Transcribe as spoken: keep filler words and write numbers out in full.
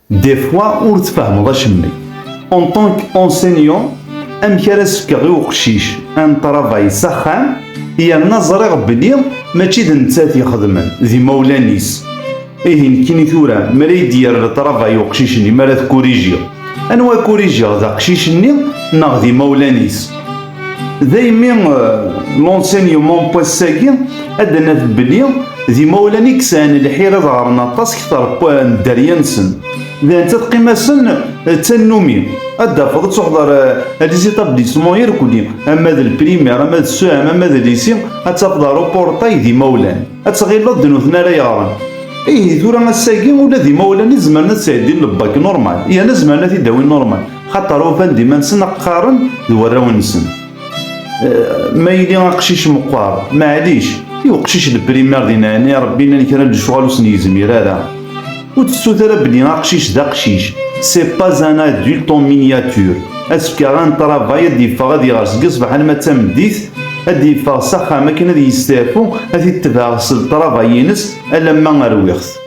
Des fois ur tfehmeḍ acemma. En tant qu'enseignant, amek ara s-fkeɣ i uqcic un travail s axxam, yerna ẓriɣ belli mačči d nettat ixedmen, d imawlan-is. Ihi nekkini tura, mi ara yi-d-yerr le travail uqcic-nni, mi ara t-kurijiɣ, anwa kurijiɣ, d aqcic-nni neɣ d imawlan-is? Daymi, euh, l'enseignement n wass-agi, ad d-naf belli d imawlan i yesɛan lḥir ad ɣren aṭas kter n dderya-nsen. D nettat teqqim-asen d tannumi. Ad d-tafeḍ ad tuḥḍer, euh, les établissements irkelli, ama d le primaire, ama d le C E M, ama d le lycée, ad tafeḍ ar uportail d imawlan. Ad tɣileḍ d nutni ara yeɣren. Ihi tura ass-agi ula d imawlan i zemren ad sɛeddin le bac normal, yerna zemren ad t-id-awin normal, xaṭer ufan-d iman-nsen qqaren d warraw-nsen. Eh, ma yili aqcic meqqer, maɛlic, i uqcic n le primaire din ɛni Rebbi nnan kra n lecɣal ur sen-yezmir ara. Ur tettut ara belli aqcic d aqcic, c'est pas un adulte en miniature. Ad s-fkeɣ un travail ad d-yeffeɣ ad iɣer seg ṣṣbeḥ alma d tameddit, ad d-yeffeɣ s axxam akken ad yesteɛfu, ad t-id-tebɛeɣ s le travail-ines alamma rwiɣ-t.